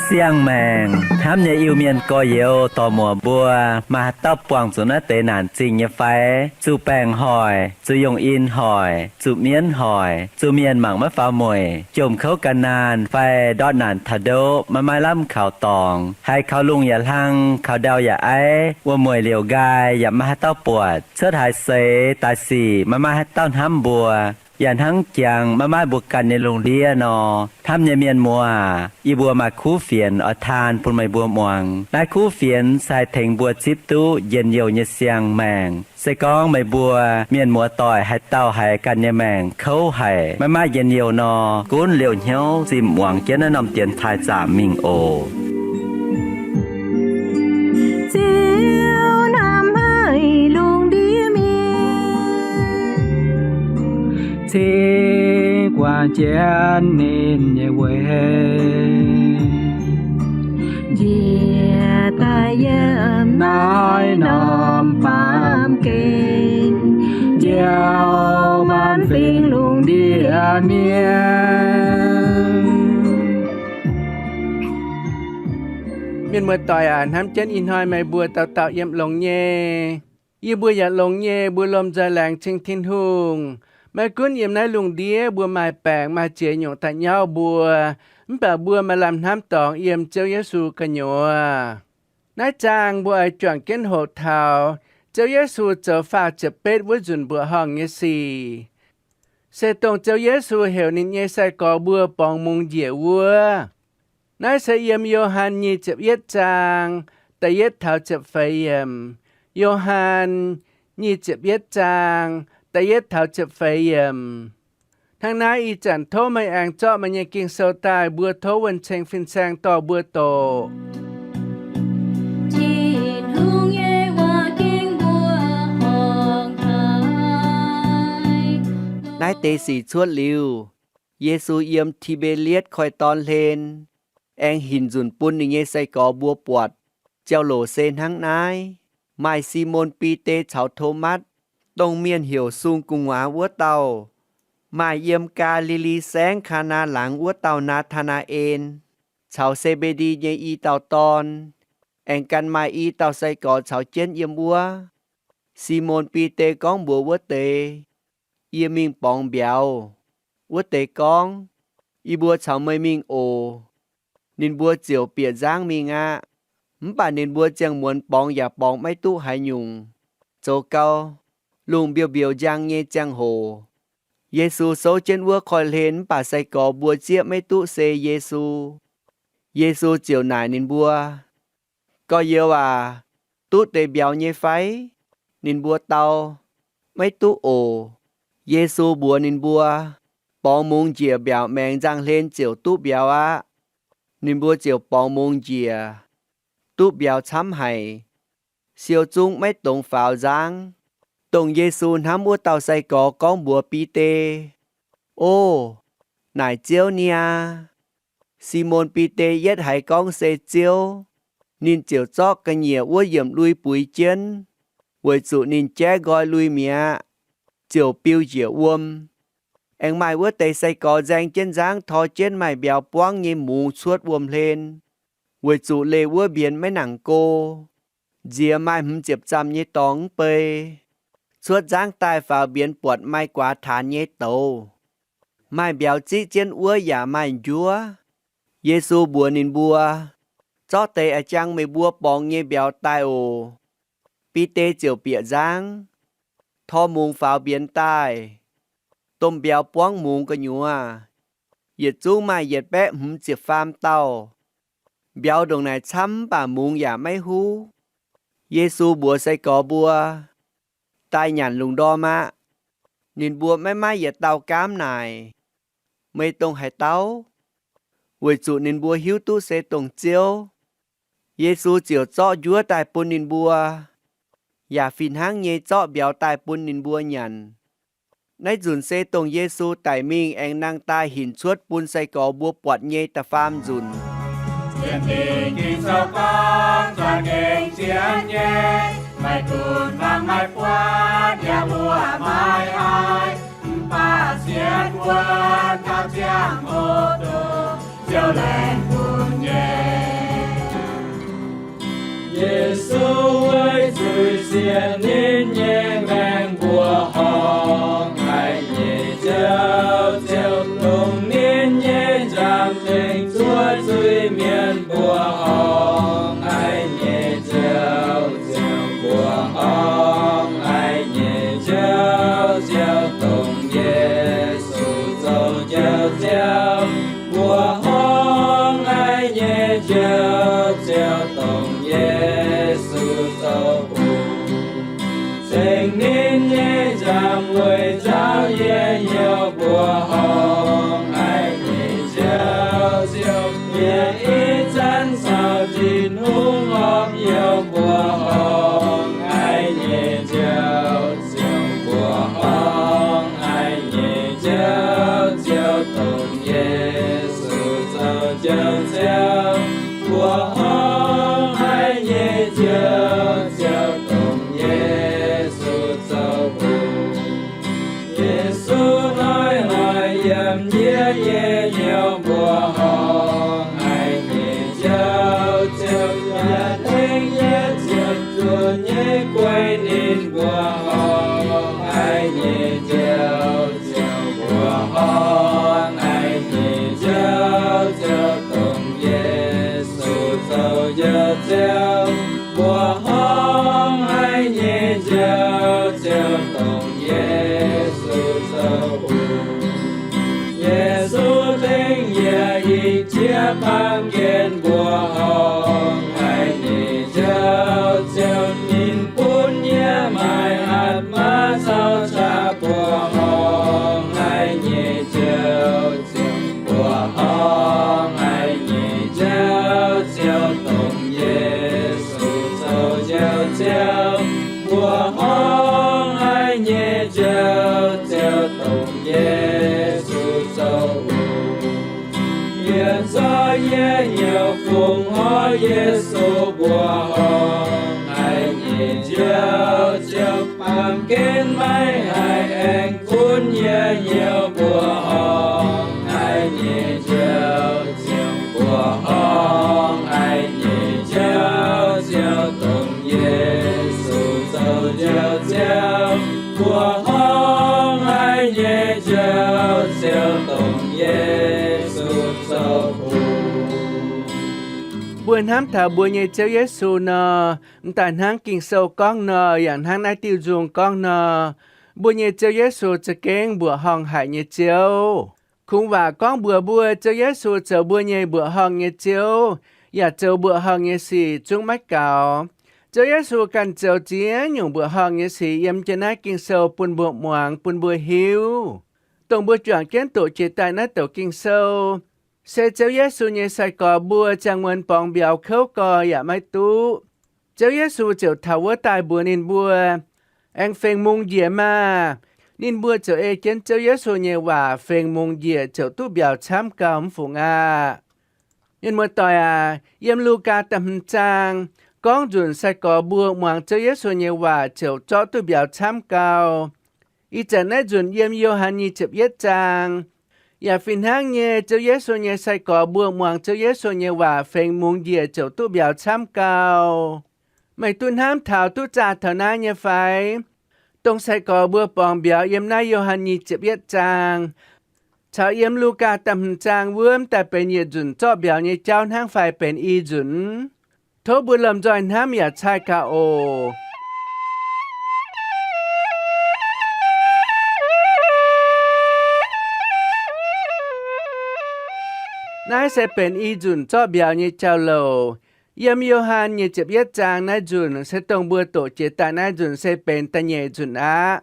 Siang-maengc hnamv nyei Iu-Mienh gorx-youz dorc-muoc mbuo, maaih haaix dauh buangh zuqc naaiv deix naanc zingh nyei fai? Zuqc baengc hoic, zuqc yongh in hoic, zuqc mienv hoic, zuqc mienh mangc maiv faaux mueic, jomc kouv gan naanh fai ndortv naanc taux ndoqv maiv maaih lamh kaux dorngx, haiz kaux lungh yaac hlang, kaux ndau yaac aiv, wuom-mueic liouc nqaai yaac maiv maaih haaix dauh buatc, cuotv haaix seix daaih sic maiv maaih haaix dauh hnamv mbuo, yaac hnangv jangx maiv maaih mbuo ganh nyei lungh ndiev nor, hnamv nyei mienh muoz aac, yie mbuo maaih kuv fienx oix taan bun meih mbuo muangx. Naaiv kuv fienx se haih tengx mbuo zipv duqv njien-youh nyei siang-maengc. Se gorngv meih mbuo mienh muoz-doic haaix dauh haiz ganh nyei maengc kouv haic, maiv maaih njien-youh nor, gunv liouh hnyouv zinh muangx jienv naaiv norm dienx taaih zaamc mingh oc. Ziouv hnamv haic lungh ndiev mienh, cingx guangc jienv ninh nyei weic, njiec daaih yiem naaiv norm baamh gen, njoux maanc fingx lungh ndiev mienh. Mienh muoz-doic aac, hnamv jienv ih hnoi meih mbuo dauh dauh yiem longx nyei. Yie mbuo yaac longx nyei, mbuo lomh nzoih laengz zingh Tin-Hungh. Maiv gunv yiem naaiv lungh ndiev mbuo maaih baengc maaih ziex nyungc daaih nyauv mbuo, mv baac mbuo maaih lamh hnamv dorngx yiem Ziouv Yesu gu'nyuoz. Naaiv zaang mbuo oix juangc jienv hoqc taux Ziouv Yesu zoux faah ziepc betv wuov nzunc mbuoqc horngh nyei sic, se dongh Ziouv Yesu heuc ninh nyei sai-gorx mbuo borngz mungz njiec wuov. Naaiv se yiem Yo^han nyic ziepc yietv zaang da'yietv taux ziepc feix yiemc. Yo^han nyic ziepc yietv zaang da'yietv taux ziepc feix yiemc. Hnangv naaiv ih zanc tov meih aengx zorqv meih nyei Ging-Sou daaih, mbuo tov wuonh ceng fin-saeng dorh mbuo doqc. Tin-Hungh nyei waac-ging mbuo horngc haic. Naaiv deix sic cuotv liuz, Yesu yiem Ti^mbe^lietv Koiv-Dorn Hlen, aengx hinc nzunc bun ninh nyei sai-gorx mbuo buatc. Jauv-louc se hnangv naaiv. Maaih Simon Bide caux Tomatv, dongh mienh heuc Sung Gu'nguaaz wuov dauh, maaih yiem Gaa^li^li Saengv Kaanaa laangz wuov dauh Naa^taa^naa^en, caux Se^mbe^ndi nyei i dauh dorn, aengx gan maaih i dauh sai-gorx caux jienv yiem wuov. Simon Bide gorngv mbuox wuov deix, Yie mingh borngz mbiauz. Wuov deix gorngv, Yie mbuo caux meih mingh oc. Ninh mbuo ziouc bieqc nzangv mingh aqv. Mv baac ninh mbuo ziangh muonz borngz yaac borngz maiv duqv haaix nyungc. Zoux gau, lungh mbiouh mbiouh njang nyei ziangh hoc, Yesu souv jienv wuov koiv-hlen mv baac sai-gorx mbuo zieqv maiv duqv se Yesu. Yesu ziouc naaic ninh mbuo, Gorx-youz aac, duqv deix mbiauz nyei fai? Ninh mbuo dau, Maiv duqv oc. Yesu mbuox ninh mbuo, Borngz mungz njiec mbiaauc maengx nzangc-hlen ziouc duqv mbiauz aqv. Ninh mbuo ziouc borngz mungz njiec, duqv mbiauz camv haic, siou zungv maiv dungx faaux nzangv. Dongh Yesu hnamv wuov dauh sai-gorx gorngv mbuox Bide, Ov, naaic Ziouv niaa! Simon Bide yietv haiz gorngv se Ziouv, ninh ziouc zorqv ga'nyiec wuov yiemc lui buix jienv, weic zuqc ninh jaiv nqoi lui mi'aqv, ziouc biu njiec wuom. Aengx maaih wuov deix sai-gorx nzaeng jienv nzangv tor jienv maaih mbiauz buangv nyei mungz cuotv wuom-hlen, weic zuqc leih wuov mbienx maiv nangc go. Nziex maaih hmz ziepc zamh nyei dorngx mv bei. Cuotv nzangv daaih faaux mbienx buatc maaih guaax taanx nyei douz. Maaih mbiauz ziqv jienv wuov yaac maaih njuov. Yesu mbuox ninh mbuo, Zorqv deix a'jang meih mbuo borngz nyei mbiauz daaih oc. Bide ziouc bieqc nzangv, tor mungz faaux mbienx daaih. Domh mbiauz buangv mungz gu'nyuoz, yietc zungv maaih yietc baeqv hmz ziepc faam dauh. Mbiauz ndongc naaic camv mv baac mungz yaac maiv huv. Yesu mbuox sai-gorx mbuo, Daaih nyanc lungh ndorm aqv. Ninh mbuo maiv maaih yietc dauh gaamv naaic, Meih dongh haaix dauh? Weic zuqc ninh mbuo hiuv duqv se dongh Ziouv. Yesu ziouc zorqv njuov daaih bun ninh mbuo, yaac fih hnangv nyei zorqv mbiauz daaih bun ninh mbuo nyanc. Naaiv nzunc se dongh Yesu daic mingh aengx nangh daaih hinc cuotv bun sai-gorx mbuo buatc nyei da'faam nzunc. Sienx Lingh Ging-Sou gorngv za'gengh zien nyei, maiv gunv mangc maiv buatc yaac mbuo maiv haih, mv baac sienx wuov taux ziangh hoc duqv Ziouv laengz bun nyei. Yesu weic zuiz-sieqv ninh nyei maengc mbuoqc horngh haic nyei Ziouv, Ziouv dongh ninh nyei nzangc-zengx zuov zuiz mienh mbuoqc horngh haic nyei Ziouv, Ziouv mbuoqc horngh haic nyei Ziouv, Ziouv dongh Yesu zoux Njoux Ziouv, mbuoqc horngh haic nyei Njoux Ziouv dongh Yesu zoux Bungx. Ceng ninh nyei nzangc weic nzauh yie hnyouv mbuoqc horngh haic nyei Njoux Ziouv, yie ih zanc caux Tin-Hungh horpc youz mbuoqc horngh haic nyei Njoux Ziouv, mbuoqc horngh haic nyei Njoux Ziouv dongh Yesu zoux Njoux Ziouv, mbuoqc horngh haic nyei Njoux Ziouv dongh Yesu zoux Bungx. Yesu hnoi-hnoi yiem yie nyei hnyouv mbuoqc horngh haic nyei Njoux Ziouv, yaac tengx yie ziepc zuoqc nyei guei ninh mbuoqc horngh haic nyei Njoux Ziouv, mbuoqc horngh haic nyei Njoux Ziouv dongh Yesu zoux Njoux Ziouv, mbuoqc horngh haic nyei Njoux Ziouv dongh Yesu zoux Bungx. Yesu tengx yie ih jiex baamh gen mbuoqc horngh haic nyei Njoux Ziouv, ninh bun yie maaih hatc maaz caux qaqv mbuoqc horngh haic nyei Njoux Ziouv, mbuoqc horngh haic nyei Njoux Ziouv dongh Yesu zoux Njoux Ziouv, mbuoqc horngh haic nyei Njoux Ziouv dongh Yesu zoux Bungx. Yie zorqv yie hnyouv fungx horc Yesu mbuoqc horngh haic nyei Njoux Ziouv, baamh gen maiv haih aengx gunv yie hnyouv mbuoqc horngh haic nyei Njoux Ziouv, mbuoqc horngh haic nyei Njoux Ziouv dongh Yesu zoux Njoux Ziouv, mbuoqc horngh haic nyei Njoux Ziouv dongh Yesu zoux Bungx. Mbuo hnamv taux mbuo nyei Ziouv Yesu nor, m'daaih hnangv Ging-Sou gorngv nor, yaac hnangv naaiv diuh nzung gorngv nor, mbuo nyei Ziouv Yesu za'gengh mbuoqc horngh haic nyei Ziouv. Kungx waac gorngv mbuox mbuo, Ziouv Yesu zoux mbuo nyei mbuoqc horngh nyei Ziouv, yaac zoux mbuoqc horngh nyei sic zungv maiv gaux. Ziouv Yesu ganh zoux ziex nyungc mbuoqc horngh nyei sic yiem jienv naaiv Ging-Sou bun mbuo muangx, bun mbuo hiuv. Dongh mbuo juangc jienv doqc jiex daaih naaiv douc Ging-Sou, se Ziouv Yesu nyei sai-gorx mbuo ziangh muonz borngz mbiauz kouv gorx yaac maiv duqv. Ziouv Yesu ziouc taux wuov daaih mbuox ninh mbuo, Aengx fengx mungz njiec maah! Ninh mbuo ziouc ei jienv Ziouv Yesu nyei waac fengx mungz njiec ziouc duqv mbiauz camv gau mv fungc aqv. Mienh muoz-doic aac, yiem Lugaa da'hmz zaang gorngv nzunc sai-gorx mbuo muangx Ziouv Yesu nyei waac ziouc zorqv duqv mbiauz camv gau. Ih zanc naaiv nzunc yiem Yo^han nyic ziepc yietv zaang, yaac fih hnangv nyei, Ziouv Yesu nyei sai-gorx mbuo muangx Ziouv Yesu nyei waac fengx mungz njiec ziouc duqv mbiauz camv gau. Meih duqv hnamv taux duqv zaah taux naaiv nyei fai? Dongh sai-gorx mbuo borngz mbiauz yiem naaiv Yo^han nyic ziepc yietv zaang caux yiem Lugaa da'hmz zaang wuov m'daaih benx yietc nzunc zorqv mbiauz nyei jauv hnangv fai benx i nzunc? Tov mbuo lomh nzoih hnamv yaac cai gaax oc. Naaiv se benx i nzunc zorqv mbiauz nyei jauv-louc. Yiem Yo^han nyic ziepc yietv zaang naaiv nzunc se dongh mbuo doqc jiex daaih naaiv nzunc se benx da'nyeic nzunc aqv.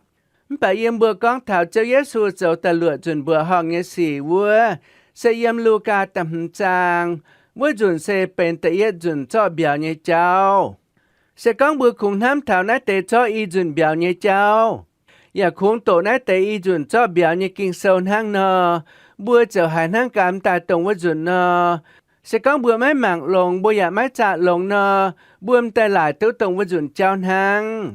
Mv baac yiem mbuo gorngv taux Ziouv Yesu zoux da'luoqc nzunc mbuoqc horngh nyei sic wuov, se yiem Lugaa da'hmz zaang. Wuov nzunc se benx da'yietv nzunc zorqv mbiauz nyei jauv. Se gorngv mbuo kungx hnamv taux naaiv deix zorqv i nzunc mbiauz nyei jauv, yaac kungx doqc naaiv deix i nzunc zorqv mbiauz nyei Ging-Sou hnangv nor, mbuo ziouc haiz hnangv ganh m'daaih dongh wuov nzunc nor, Se gorngv mbuo maiv mangc longx, mbuo yaac maiv zaah longx nor, mbuo m'daaih laaic duqv dongh wuov nzunc jauv hnangv.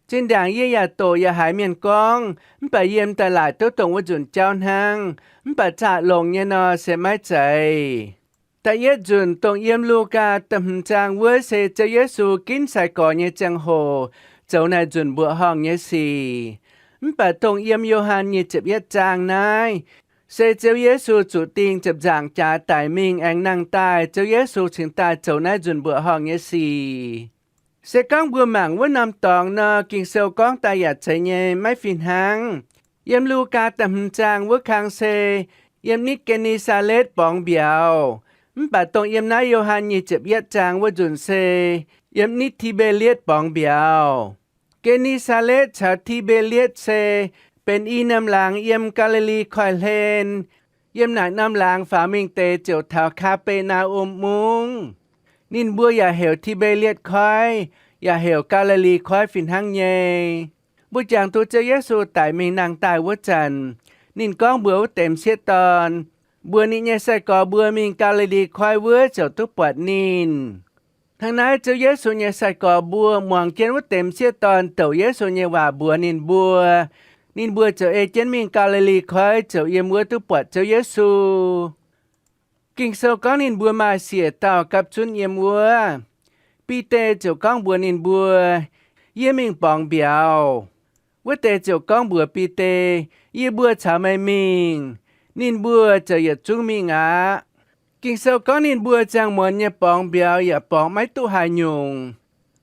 Zinh ndaangc yie yaac doqc yaac haiz mienh gorngv, mv baac yie m'daaih laaic duqv dongh wuov nzunc jauv hnangv, mv baac zaah longx nyei nor se maiv zeiz. Da'yietv nzunc dongh yiem Lugaa da'hmz zaang wuov se Ziouv Yesu ginv sai-gorx nyei ziangh hoc zoux naaic nzunc mbuoqc horngh nyei sic. Mv baac dongh yiem Yo^han nyic ziepc yietv zaang naaiv, se Ziouv Yesu zuqc dingh ziepc nzaangc jaax daic mingh aengx nangh daaih, Ziouv Yesu cingx daaih zoux naaiv nzunc mbuoqc horngh nyei sic. Se gorngv mbuo mangc wuov norm dorngx nor, Ging-Sou gorngv daaih yaac zeiz nyei, maiv fih hnangv. Yiem Lugaa da'hmz zaang wuov kang se yiem nitv Gen^ni^saa^letv borngz mbiauz, mv baac dongh yiem naaiv Yo^han nyic ziepc yietv zaang wuov nzunc se yiem nitv Ti^mbe^lietv borngz mbiauz. Gen^ni^saa^letv caux Ti^mbe^lietv se benx i norm laangz yiem Gaa^li^li Koiv-Hlen. Yiem naaic norm laangz faaux mingh deix ziouc taux Kaa^be^naa^um Mungv. Ninh mbuo yaac heuc Ti^mbe^lietv Koiv, yaac heuc Gaa^li^li Koiv fih hnangv nyei. Mbuo jangx duqv Ziouv Yesu daic mingh nangh daaih wuov zanc, ninh gorngv mbuox wuov deix m'sieqv dorn, mbuox ninh nyei sai-gorx mbuo mingh Gaa^li^li Koiv wuov ziouc duqv buatc ninh. Hnangv naaiv Ziouv Yesu nyei sai-gorx mbuo muangx jienv wuov deix m'sieqv dorn douc Yesu nyei waac mbuox ninh mbuo, ninh mbuo ziouc ei jienv mingh Gaa^li^li Koiv ziouc yiem wuov duqv buatc Ziouv Yesu. Ging-Sou gorngv ninh mbuo maaih siec dauh gapv zunv yiem wuov. Bide ziouc gorngv mbuox ninh mbuo, Yie mingh borngz mbiauz. Wuov deix ziouc gorngv mbuox Bide, Yie mbuo caux meih mingh. Ninh mbuo ziouc yietc zungv mingh aqv. Ging-Sou gorngv ninh mbuo ziangh muonz nyei borngz mbiauz yaac borngz maiv duqv haaix nyungc.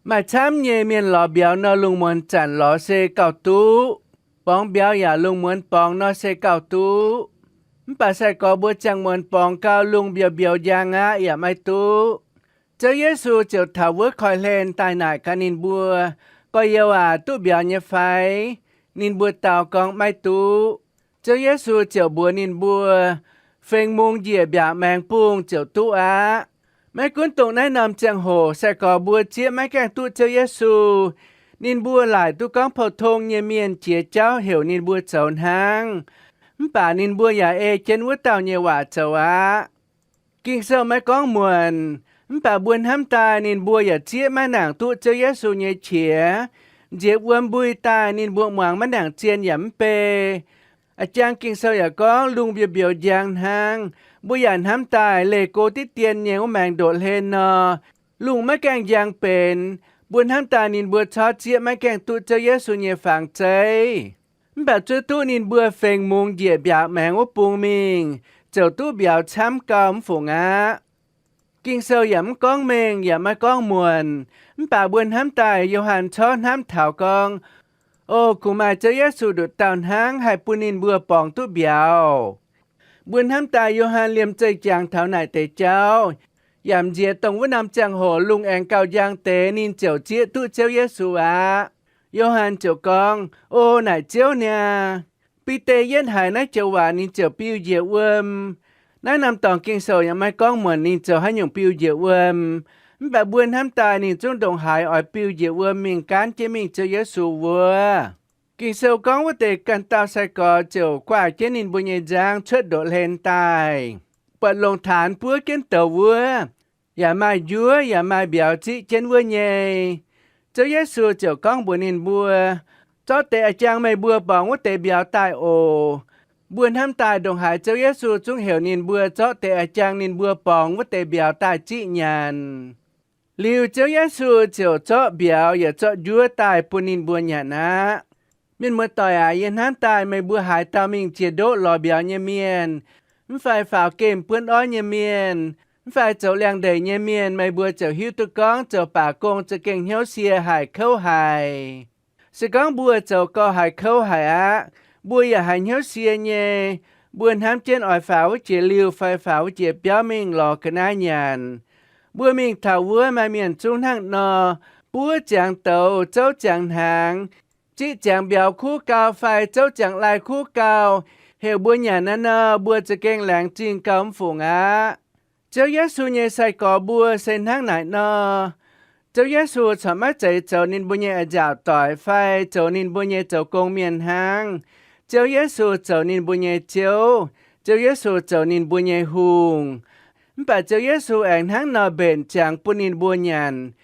Maaih camv nyei mienh lorz mbiauz nor, lungh muonz zanc lorz se gauh duqv. Borngz mbiauz yaac lungh muonz borngz nor se gauh duqv. Mv baac sai-gorx mbuo ziangh muonz borngz gau, lungh mbiouh mbiouh njang aqv, yaac maiv duqv. Ziouv Yesu ziouc taux wuov koiv-hlen daaih naaic gaax ninh mbuo, Gorx-youz aac, duqv mbiauz nyei fai? Ninh mbuo dau gorngv, Maiv duqv. Ziouv Yesu ziouc mbuox ninh mbuo, Fengx mungz njiec mbiaauc maengx bung ziouc duqv aqv. Maiv gunv dongh naaiv norm ziangh hoc sai-gorx mbuo zieqv maiv gaengh duqv Ziouv Yesu, ninh mbuo laaic duqv gorngv pou-tong nyei mienh jiex jauv heuc ninh mbuo zoux hnangv. Mv baac ninh mbuo yaac ei jienv wuov dauh nyei waac zoux aqv. Ging-Sou maiv gorngv muonc, mv baac mbuo hnamv daaih ninh mbuo yaac zieqv maiv nangc duqv Ziouv Yesu nyei qiex. Nziex wuom mbui daaih ninh mbuo muangx maiv nangc zien yaac mv bei. A'jang Ging-Sou yaac gorngv lungh mbiouh mbiouh njang hnangv. Mbuo yaac hnamv daaih leih go diqv dien nyei wuov maengx ndoqv hlen nor, lungh maiv gaengh njang benx. Mbuo hnamv daaih ninh mbuo corc zieqv maiv gaengh duqv Ziouv Yesu nyei fangx zeiv. Mv baac zuov duqv ninh mbuo fengx mungz njiec mbiaauc maengx wuov bung mingh, ziouc duqv mbiauz camv gau mv fungc aqv. Ging-Sou yaac mv gorngv mengh yaac maiv gorngv muonc, mv baac mbuo hnamv daaih Yo^han corc hnamv taux gorngv, O, kungx maaih Ziouv Yesu nduqc dauh hnangv haih bun ninh mbuo borngz duqv mbiauz. Mbuo hnamv daaih Yo^han liemh zeih jangx taux naaic deix jauv, yaac m'nziex dongh wuov norm ziangh hoc lungh aengx gauh njang deix ninh ziouc zieqv duqv Ziouv Yesu aqv. Yo^han ziouc gorngv, O naaic Ziouv niaa! Bide yietv haiz naaiv joux waac ninh ziouc biux njiec wuom. Naaiv norm dorngx Ging-Sou yaac maiv gorngv muonc ninh zoux haaix nyungc biux njiec wuom. Mv baac mbuo hnamv daaih ninh zungv ndongc haaix oix biux njiec wuom mingh gaanv jienv mingh Ziouv Yesu wuov. Ging-Sou gorngv wuov deix ganh dauh sai-gorx ziouc guaaih jienv ninh mbuo nyei nzangv cuotv ndoqv hlen daaih, buatc longc taanx buov jienv douz wuov, yaac maaih njuov yaac maaih mbiauz ziqv jienv wuov nyei. Ziouv Yesu ziouc gorngv mbuox ninh mbuo, Zorqv deix a'jang meih mbuo borngz wuov deix mbiauz daaih oc. Mbuo hnamv daaih ndongc haaix Ziouv Yesu zungv heuc ninh mbuo zorqv deix a'jang ninh mbuo borngz wuov deix mbiauz daaih ziqv nyanc. Liuz Ziouv Yesu ziouc zorqv mbiauz yaac zorqv njuov daaih bun ninh mbuo nyanc aqv. Mienh muoz-doic aac, yie hnamv daaih meih mbuo haaix dauh mingh jiex ndoqv lorz mbiauz nyei mienh, mv fai faaux gemh buonv orv nyei mienh, mv fai zoux liangx-ndeic nyei mienh, meih mbuo ziouc hiuv duqv gorngv zoux baac gong za'gengh hnyouv sie haic kouv haic. Se gorngv mbuo zoux gauh haiz kouv haic aqv, mbuo yaac haiz hnyouv sie nyei. Mbuo hnamv jienv oix faaux wuov jiex liuh fai faaux wuov jiex biauv mingh lorz ga'naaiv nyanc. Mbuo mingh taux wuov maaih mienh zungv hnangv nor, buov ziangx douz, zouv ziangx hnaangx, ziqv ziangx mbiauz kuv gau fai zouv ziangx lai kuv gau, heuc mbuo nyanc naaiv nor, mbuo za'gengh laengz zingh gau mv fungc aqv. Ziouv Yesu nyei sai-gorx mbuo se hnangv naaic nor. Ziouv Yesu corc maiv zeiz zoux ninh mbuo nyei a'nziaauc doic fai zoux ninh mbuo nyei zoux gong mienh hnangv. Ziouv Yesu zoux ninh mbuo nyei Ziouv. Ziouv Yesu zoux ninh mbuo nyei Hungh. Mv baac Ziouv Yesu aengx hnangv nor mbenc ziangx bun ninh mbuo nyanc.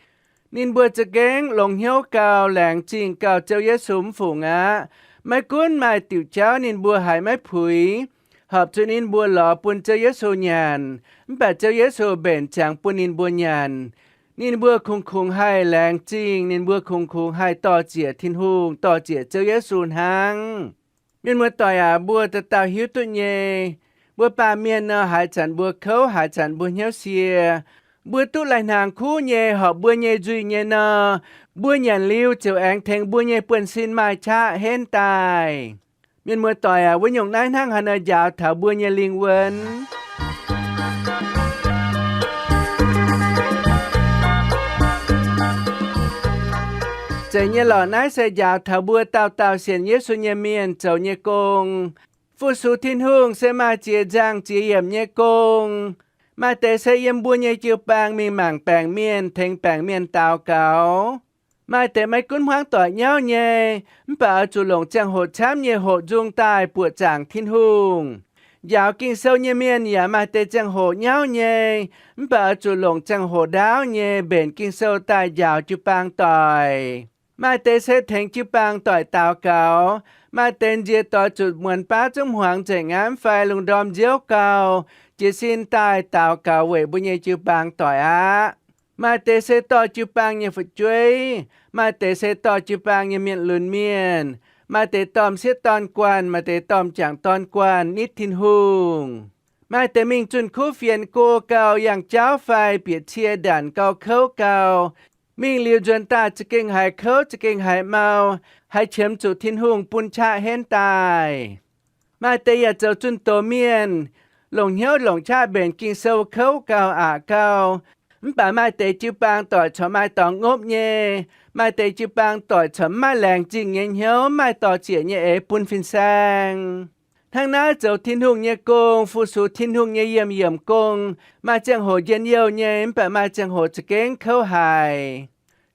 Ninh mbuo za'gengh longx hnyouv gau, laengz zingh gau Ziouv Yesu mv fungc aqv. Maiv gunv maaih diuc jauv ninh mbuo haiz maiv puix, horpc zuqc ninh mbuo lorz bun Ziouv Yesu nyanc, mv baac Ziouv Yesu mbenc ziangx bun ninh mbuo nyanc. Ninh mbuo kungx-kungx haih laengz zingh, ninh mbuo kungx-kungx haih dor-ziec Tin-Hungh, dor-ziec Ziouv Yesu hnangv. Mienh muoz-doic aac, mbuo dauh dauh hiuv duqv nyei, mbuo baamh mienh nor, haaix zanc mbuo kouv, haaix zanc mbuo hnyouv sie, mbuo duqv lai-hnaangx kuv nyei horpc mbuo nyei nzuih nyei nor, mbuo nyanc liuz ziouc aengx tengx mbuo nyei buonv-sin maaih qaqv henv daaih. Mienh muoz-doic aac, wuov nyungc naaiv hnangv haaix nor njaaux taux mbuo nyei lingh wuonh? Zeiz nyei lorqc, naaiv se njaaux taux mbuo dauh dauh sienx Yesu nyei mienh zoux nyei gong. Fu-sux Tin-Hungh se maaih ziex nzangh ziex yiemc nyei gong. Maaih deix se yiem mbuo nyei jiu-baang mingh mangc baengc mienh, tengx baengc mienh daux gaux. Maaih deix maiv gunv hmuangv doic nyauv nyei, mv baac oix zuqc longc ziangh hoc camv nyei hoqc nzung daaih buoqc zaangc Tin-Hungh. Njaaux Ging-Sou nyei mienh yaac maaih deix ziangh hoc nyauv nyei, mv baac oix zuqc longc ziangh hoc ndaauv nyei mbenc Ging-Sou daaih njaaux jiu-baang doic. Maaih deix se tengx jiu-baang doic daux gaux. Maaih deix nziex doix zuqc muonz baav zungv hmuangx nzengc aqv fai lungh ndorm nziouv gau, jiez sin daaih daux gaux weic mbuo nyei jiu-baang doic aqv. Maaih deix se dorh jiu-baang nyei fu'jueiv, maaih deix se dorh jiu-baang nyei mienh lunx mienh, maaih deix dorh m'sieqv dorn guanh, maaih deix dorh m'jangc dorn guanh nitv Tin-Hungh. Maaih deix mingh zunh kuv fienx go gau, yangh jauv fai bieqc cie ndanc gau, kouv gau. Mingh liuz nzuonx daaih za'gengh haiz kouv, za'gengh haiz mau, haiz qiemx zuqc Tin-Hungh bun qaqv henv daaih. Maaih deix yaac zoux zunh doz mienh, longc hnyouv longc qaqv mbenc Ging-Sou kouv gau, aqc gau. Mv baac maaih deix jiu-baang doic corc maaih dorngx ngopv nyei. Maaih deix jiu-baang doic corc mv maaih laengz zingh nyei hnyouv, mv maaih dor-ziec nyei eix bun fin-saeng. Hnangv naaiv zoux Tin-Hungh nyei gong, fu-sux Tin-Hungh nyei yiemh yiemc gong, maaih ziangh hoc njien-youh nyei, mv baac maaih ziangh hoc za'gengh kouv haic.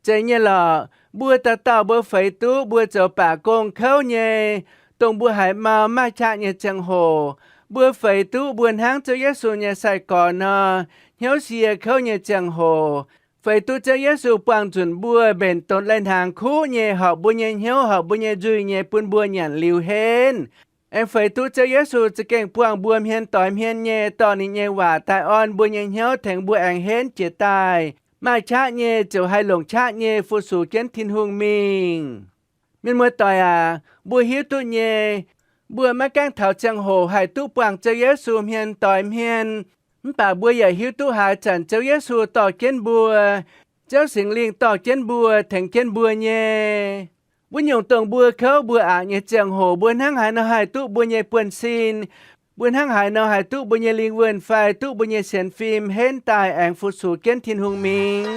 Zeiz nyei lorqc, mbuo dauh dauh mbuo feix duqv mbuo zoux baac gong kouv nyei, dongh mbuo haiz mau maaih qaqv nyei ziangh hoc. Mbuo feix duqv mbuo hnangv Ziouv Yesu nyei sai-gorx nor, hnyouv sie kouv nyei ziangh hoc. Feix duqv Ziouv Yesu buangh nzunc mbuo mbenc donx lai-hnaangx kuv nyei horpc mbuo nyei hnyouv, horpc mbuo nyei nzuih nyei bun mbuo nyanc liuz henv. Aengx feix duqv Ziouv Yesu za'gengh buangh mbuo hmien doix hmien nyei, dorh ninh nyei waac daaih orn mbuo nyei hnyouv, tengx mbuo aengx henv jiez daaih. Maaih qaqv nyei ziouc haih longc qaqv nyei fu-sux jienv Tin-Hungh mingh. Mienh muoz-doic aac, mbuo hiuv duqv nyei, mbuo maiv gaengh taux ziangh hoc haih duqv buangh Ziouv Yesu hmien doix hmien, mv baac mbuo yaac hiuv duqv haaix zanc Ziouv Yesu dorh jienv mbuo, Ziouv Singx Lingh dorh jienv mbuo, tengx jienv mbuo nyei. Wuov nyungc dongh mbuo kouv mbuo aqc nyei ziangh hoc, mbuo hnangv haaix nor haih duqv mbuo nyei buonv-sin, mbuo hnangv haaix nor haih duqv mbuo nyei lingh wuonh fai duqv mbuo nyei sienx fim henv daaih aengx fu-sux jienv Tin-Hungh mingh.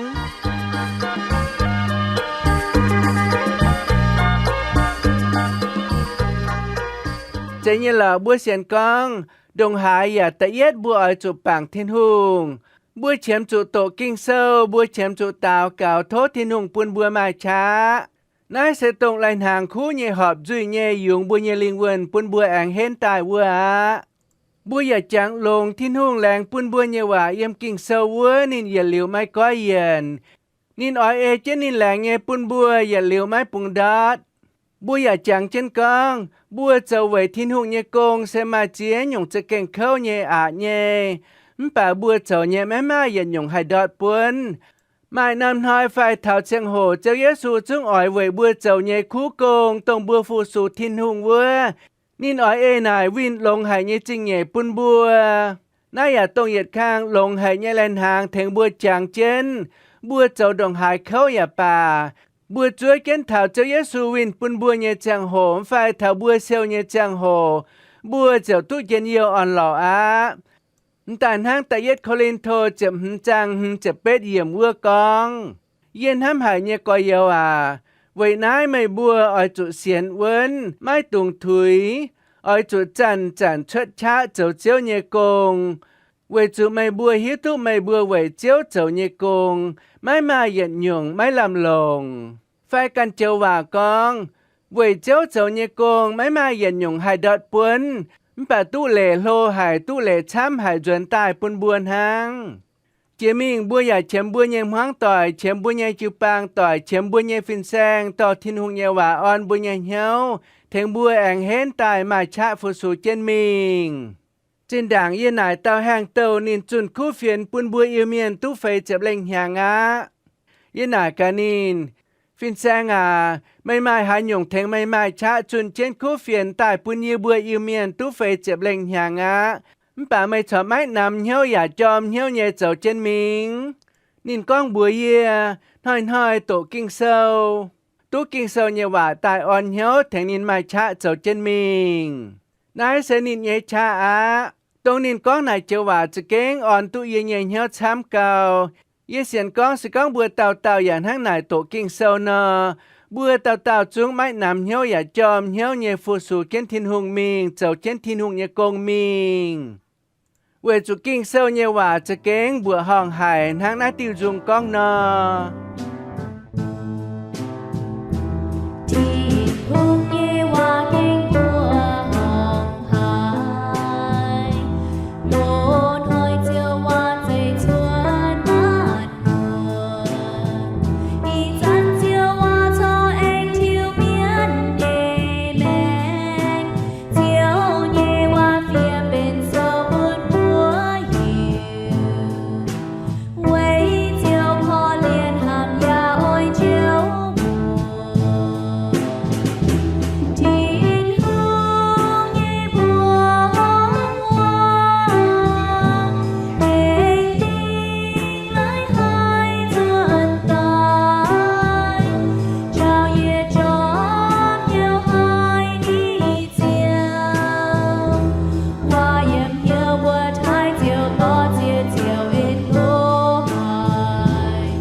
Zeiz nyei lorqc, mbuo sienx gorngv ndongc haaix yaac da'yietv mbuo oix zuqc bangc Tin-Hungh. Mbuo qiemx zuqc doqc Ging-Sou, mbuo qiemx zuqc daux gaux tov Tin-Hungh bun mbuo maaih qaqv. Naaiv se dongh lai-hnaangx kuv nyei horpc nzuih nyei yungz mbuo nyei lingh wuonh bun mbuo aengx henv daaih wuov aqv. Mbuo yaac jangx longx Tin-Hungh laengz bun mbuo nyei waac yiem Ging-Sou wuov, ninh yietc liuz maiv goiv yienc. Ninh oix ei jienv ninh laengz nyei bun mbuo yietc liuz maiv bungx ndortv. Mbuo yaac jangx jienv gorngv, mbuo zoux weic Tin-Hungh nyei gong se maaih ziex nyungc za'gengh kouv nyei aqc nyei, mv baac mbuo zoux nyei maiv maaih yietc nyungc haih ndortv buonv. Maaih norm hnoi fai taux ziangh hoc Ziouv Yesu zungv oix weic mbuo zoux nyei kuv gong, dongh mbuo fu-sux Tin-Hungh wuov, ninh oix ei naaic winh longx haic nyei zingh nyeic bun mbuo. Naaiv yaac dongh yietc kang longx haic nyei lai-hnaangx tengx mbuo jangx jienv, mbuo zoux ndongc haaix kouv yaac baac, mbuo zuov jienv taux Ziouv Yesu winh bun mbuo nyei ziangh hoc mv fai taux mbuo siou nyei ziangh hoc, mbuo ziouc duqv njien-youh orn-lorqc aqv. Mv daaih hnangv da'yietv Ko^lin^to ziepc hmz zaang hmz ziepc betv yiemc wuov gorngv, Yie hnamv haic nyei gorx-youz aac, weic naaiv meih mbuo oix zuqc sienx wuonv, maiv dungx tuix. Oix zuqc zanc-zanc cuotv qaqv zoux Ziouv nyei gong, weic zuqc meih mbuo hiuv duqv meih mbuo weic Ziouv zoux nyei gong maiv maaih yietc nyungc maiv lamh longc. Fai ganh joux waac gorngv, weic Ziouv zoux nyei gong maiv maaih yietc nyungc haih ndortv buonv. mv baac duqv leic hlo haic, duqv leic camv haic nzuonx daaih bun mbuo hnangv. Jiex mingh mbuo yaac qiemx mbuo nyei hmuangv doic, qiemx mbuo nyei jiu-baang doic, qiemx mbuo nyei fin-saeng dorh Tin-Hungh nyei waac orn mbuo nyei hnyouv, tengx mbuo aengx henv daaih maaih qaqv fu-sux jienv mingh. Zinh ndaangc yie naaic dauh haengh douh ninh zunh kuv fienx bun mbuo Iu-Mienh duqv feix ziepc lengh hnyangx aqv. Yie naaic gaax ninh, Fin-saeng aac, meih maaih haaix nyungc tengx meih maaih qaqv zunh jienv kuv fienx daaih bun yie mbuo Iu-Mienh duqv feix ziepc lengh hnyangx aqv. Mv baac meih corc maiv namx hnyouv yaac jorm hnyouv nyei zoux jienv mingh. Ninh gorngv mbuox yie, hnoi-hnoi doqc Ging-Sou, duqv Ging-Sou nyei waac daaih orn hnyouv tengx ninh maaih qaqv zoux jienv mingh. Naaiv se ninh nyei qaqv aqv. Dongh ninh gorngv naaic joux waac za'gengh orn duqv yie nyei hnyouv camv gau. Yie sienx gorngv se gorngv mbuo dauh dauh yaac hnangv naaic doqc Ging-Sou nor, mbuo dauh dauh zungv maiv namx hnyouv yaac jorm hnyouv nyei fu-sux jienv Tin-Hungh mingh, zoux jienv Tin-Hungh nyei gong mingh. Weic zuqc Ging-Sou nyei waac za'gengh mbuoqc horngh haic hnangv naaiv diuh nzung gorngv nor. Tin-Hungh nyei waac gengh mbuoqc horngh haic, loz-hnoi ziouc waac zeic cuotv maanc muotc. Ih zanc ziouc waac corc aengx tiux mienv nyei maengc. Ziouv nyei waac fiev benx sou bun mbuo hiuv. Weic Ziouv korv-lienh hnamv yaac oix njoux muoc. Tin-Hungh nyei mbuoqc horngh waac aengx dingh laaix haih cuotv daaih, njaaux yietc jorm nyouh haic nyei Ziouv. Waac yiem hnyouv mbuo taaih ziouc dorh ziex ziouc en hlo haic.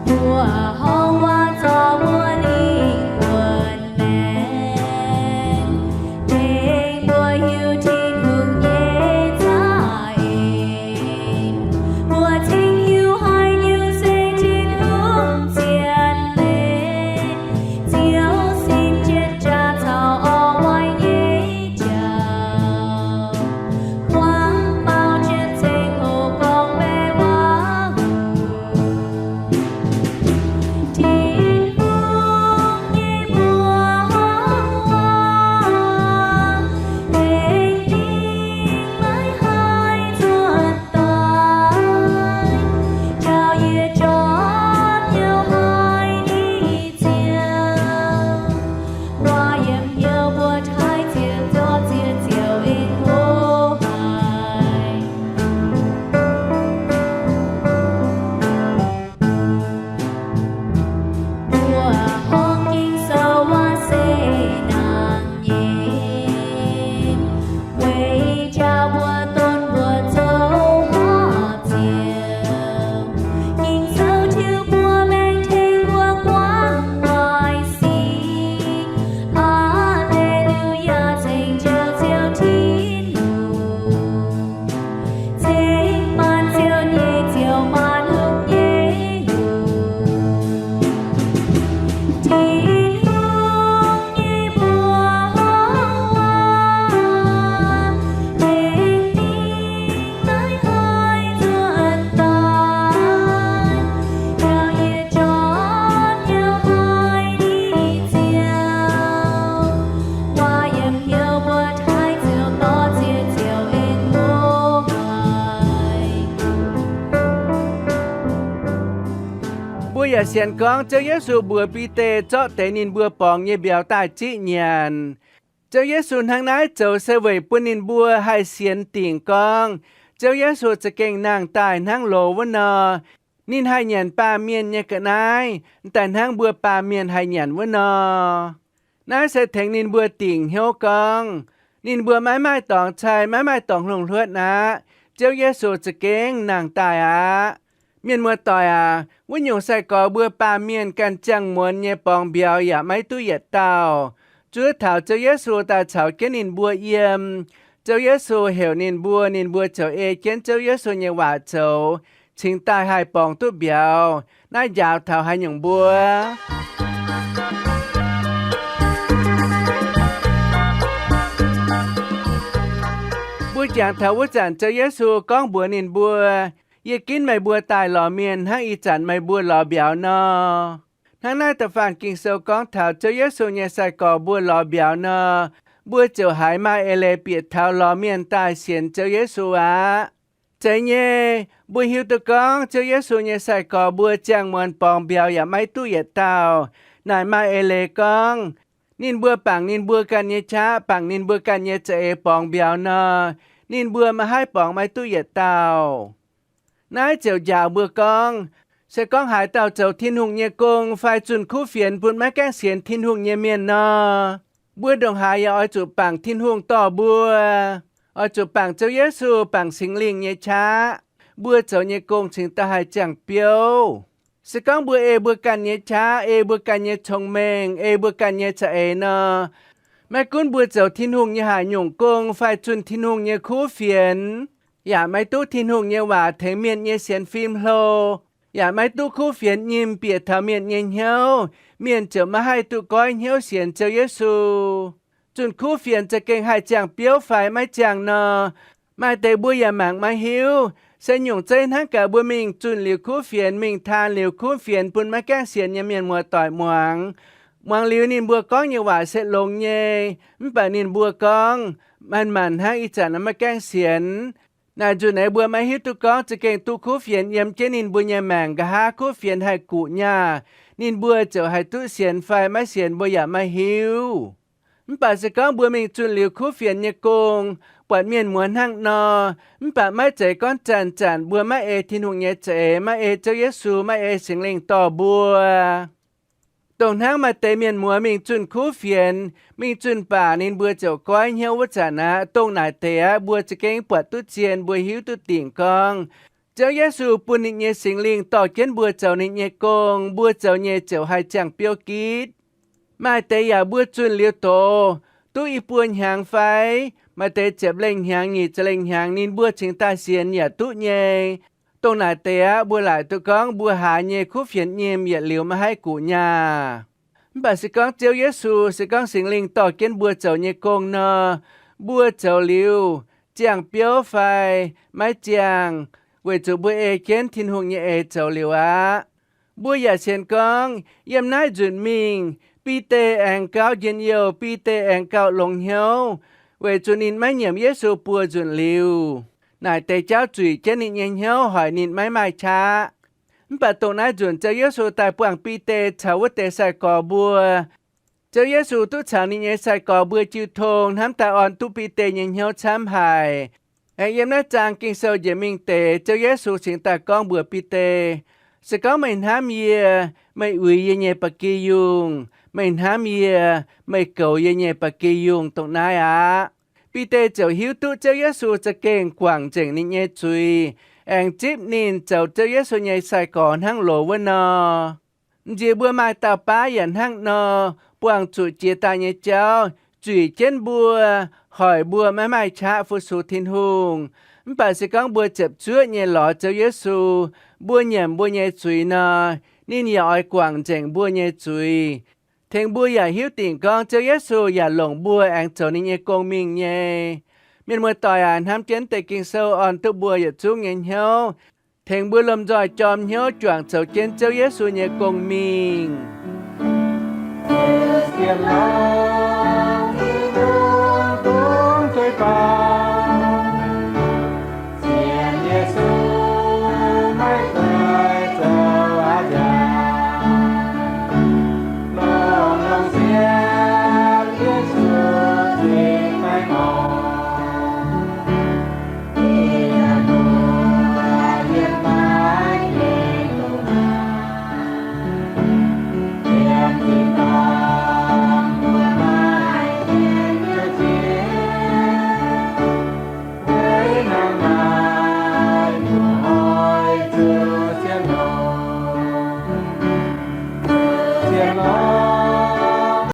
Mbuoqc horngh waac zorc mbuo lingh wuonh maengc, tengx mbuo hiuv Tin-Hungh nyei za'eix. Mbuo cingx hiuv haaix nyungc se Tin-Hungh zien leiz, Ziouv sin jienv jaax caux orv waaic nyei jauv, buangv baaux jienv ceng-hoc gorngv-baeqc waac-huc. Tin-Hungh nyei mbuoqc horngh waac aengx dingh laaix haih cuotv daaih, njaaux yietc jorm nyouh haic nyei Ziouv. Waac yiem hnyouv mbuo taaih ziouc dorh ziex ziouc en hlo haic. Mbuoqc horngh Ging-Sou waac se nangc nyei, weic njaaux mbuo donv mbuo zoux horpc Ziouv. Ging-Sou tiuv mbuo maengc tengx mbuo guangc waaic sic. Aa^le^lu^yaa, ceng njoux Ziouv Tin-Hungh, ceng maanc Ziouv nyei Ziouv, maanc hungh nyei Hungh. Tin-Hungh nyei mbuoqc horngh waac aengx dingh laaix haih cuotv daaih, njaaux yietc jorm nyouh haic nyei Ziouv. Waac yiem hnyouv mbuo taaih ziouc dorh ziex ziouc en hlo haic. Mbuo yaac sienx gorngv Ziouv Yesu mbuox Bide zorqv deix ninh mbuo borngz nyei mbiauz daaih ziqv nyanc. Ziouv Yesu hnangv naaiv zoux se weic bun ninh mbuo haih sienx dingc gorngv Ziouv Yesu za'gengh nangh daaih hnangv loz wuov nor, ninh haih nyanc baamh mienh nyei ga'naaiv, daaih hnangv mbuo baamh mienh haih nyanc wuov nor. Naaiv se tengx ninh mbuo dingc hnyouv gorngv, ninh mbuo maiv maaih dorngx cai, maiv maaih dorngx hluongv hluotv aqv. Ziouv Yesu za'gengh nangh daaih aqv. Mienh muoz-doic aac, wuov nyungc sai-gorx mbuo baamh mienh ganh ziangh muonz nyei borngz mbiauz yaac maiv duqv yietc dauh. Zuov taux Ziouv Yesu daaih caux jienv ninh mbuo yiem. Ziouv Yesu heuc ninh mbuo, ninh mbuo ziouc ei jienv Ziouv Yesu nyei waac zoux, cingx daaih haih borngz duqv mbiauz. Naaiv njaaux taux haaix nyungc mbuo? Mbuo jangx taux wuov zanc Ziouv Yesu gorngv mbuox ninh mbuo, Yie ginv meih mbuo daaih lorz mienh hnangv ih zanc meih mbuo lorz mbiauz nor. Hnangv naaiv da'faanh Ging-Sou gorngv taux Ziouv Yesu nyei sai-gorx mbuo lorz mbiauz nor, mbuo ziouc haiz maaih eix leiz bieqc taux lorz mienh daaih sienx Ziouv Yesu aqv. Zeiz nyei, mbuo hiuv duqv gorngv Ziouv Yesu nyei sai-gorx mbuo ziangh muonz borngz mbiauz yaac maiv duqv yietc dauh. Naaic maaih eix leiz gorngv, ninh mbuo bangc ninh mbuo ganh nyei qaqv, bangc ninh mbuo ganh nyei za'eix borngz mbiauz nor, ninh mbuo maiv haih borngz maiv duqv yietc dauh. Naaiv ziouc njaaux mbuo gorngv, se gorngv haaix dauh zoux Tin-Hungh nyei gong fai zunh kuv fienx bun maiv gaengh sienx Tin-Hungh nyei mienh nor, mbuo ndongc haaix yaac oix zuqc bangc Tin-Hungh dorh mbuo, oix zuqc bangc Ziouv Yesu, bangc Singx Lingh nyei qaqv, mbuo zoux nyei gong cingx daaih haih ziangh biouv. Se gorngv mbuo ei mbuo ganh nyei qaqv, ei mbuo ganh nyei cong-mengh, ei mbuo ganh nyei za'eix nor, maiv gunv mbuo zoux Tin-Hungh nyei haaix nyungc gong fai zunh Tin-Hungh nyei kuv fienx, yaac maiv duqv Tin-Hungh nyei waac tengx mienh nyei sienx fim hlo, yaac maiv duqv kuv fienx nyim bieqc taux mienh nyei hnyouv, mienh ziouc maiv haih duqv goiv hnyouv sienx Ziouv Yesu. Zunh kuv fienx za'gengh haih ziangh biouv fai maiv ziangh nor, maaih deix mbuo yaac mangc maiv hiuv. Se nyungc zeiv hnangv gaax mbuo mingh zunh liuz kuv fienx, mingh taan liuz kuv fienx bun maiv gaengh sienx nyei mienh muoz-doic muangx. Muangx liuz ninh mbuo gorngv nyei waac se longx nyei, mv baac ninh mbuo gorngv, Manc-manc hnangv ih zanc maiv gaengh sienx. Naaic nzunc naaiv mbuo maiv hiuv duqv gorngv za'gengh duqv kuv fienx yiem jienv ninh mbuo nyei maengc, nqa'haav kuv fienx haih guqc nyaah, ninh mbuo ziouc haih duqv sienx fai maiv sienx mbuo yaac maiv hiuv. Mv baac se gorngv mbuo mingh zunh liuz kuv fienx nyei gong, buatc mienh muoz hnangv nor, mv baac maiv zeiz gorngv zanc-zanc mbuo maiv ei Tin-Hungh nyei za'eix, maiv ei Ziouv Yesu, maiv ei Singx Lingh dorh mbuo. Dongh hnangv maaih deix mienh muoz mingh zunh kuv fienx, mingh zunh baac ninh mbuo ziouc goiv hnyouv wuov zanc aqv. Dongh naaic deix aqv, mbuo za'gengh buatc duqv zien, mbuo hiuv duqv dingc gorngv, Ziouv Yesu bun ninh nyei Singx Lingh dorh jienv mbuo zoux ninh nyei gong, mbuo zoux nyei ziouc haih ziangh biouv gitv. Maaih deix yaac mbuo zunh liuz doz, duqv i buo hnyangx fai, maaih deix ziepc lengh hnyangx, nyic ziepc lengh hnyangx, ninh mbuo cingx daaih sienx yaac duqv nyei. Dongh naaic deix aqv, mbuo laaic duqv gorngv mbuo haaix nyei kuv fienx nyim yietc liuz maiv haih guqc nyaah. Mv baac se gorngv Ziouv Yesu, se gorngv Singx Lingh dorh jienv mbuo zoux nyei gong nor, mbuo zoux liuz ziangh biouv fai maiv ziangh, weic zuqc mbuo ei jienv Tin-Hungh nyei eix zoux liuz aqv. Mbuo yaac sienx gorngv yiem naaiv nzunc mingh, Bide aengx gauh njien-youh, Bide aengx gauh longx hnyouv, weic zuqc ninh maiv nyiemc Yesu buo nzunc liuz, naaic deix jauv zuiz jienv ninh nyei hnyouv hoic ninh maiv maaih qaqv. Mv baac dongh naaiv nzunc Ziouv Yesu daaih buangh Bide caux wuov deix sai-gorx mbuo, Ziouv Yesu duqv caux ninh nyei sai-gorx mbuo jiu tong hnamv daaih orn duqv Bide nyei hnyouv camv haic. Aengx yiem naaiv zaang Ging-Sou njiec mingh deix, Ziouv Yesu cingx daaih gorngv mbuox Bide, Se gorngv meih hnamv yie, meih uix yie nyei ba'gi yungh. Meih hnamv yie, meih goux yie nyei ba'gi yungh. Dongh naaiv aqv. Bide ziouc hiuv duqv Ziouv Yesu za'gengh guangc nzengc ninh nyei zuiz, aengx zipv ninh zoux Ziouv Yesu nyei sai-gorx hnangv loz wuov nor. M'nziex mbuo maaih dauh baav yaac hnangv nor, buangh zuqc jiex daaih nyei jauv zuiz jienv mbuo, hoic mbuo maiv maaih qaqv fu-sux Tin-Hungh. Mv baac se gorngv mbuo ziepc zuoqv nyei lorz Ziouv Yesu, mbuo nyiemc mbuo nyei zuiz nor, ninh yaac oix guangc nzengc mbuo nyei zuiz, tengx mbuo yaac hiuv dingc gorngv Ziouv Yesu yaac longc mbuo aengx zoux ninh nyei gong mingh nyei. Mienh muoz-doic aac, hnamv jienv deix Ging-Sou orn duqv mbuo yietc zungv nyei hnyouv, tengx mbuo lomh nzoih jorm hnyouv juangc zoux jienv Ziouv Yesu nyei gong mingh.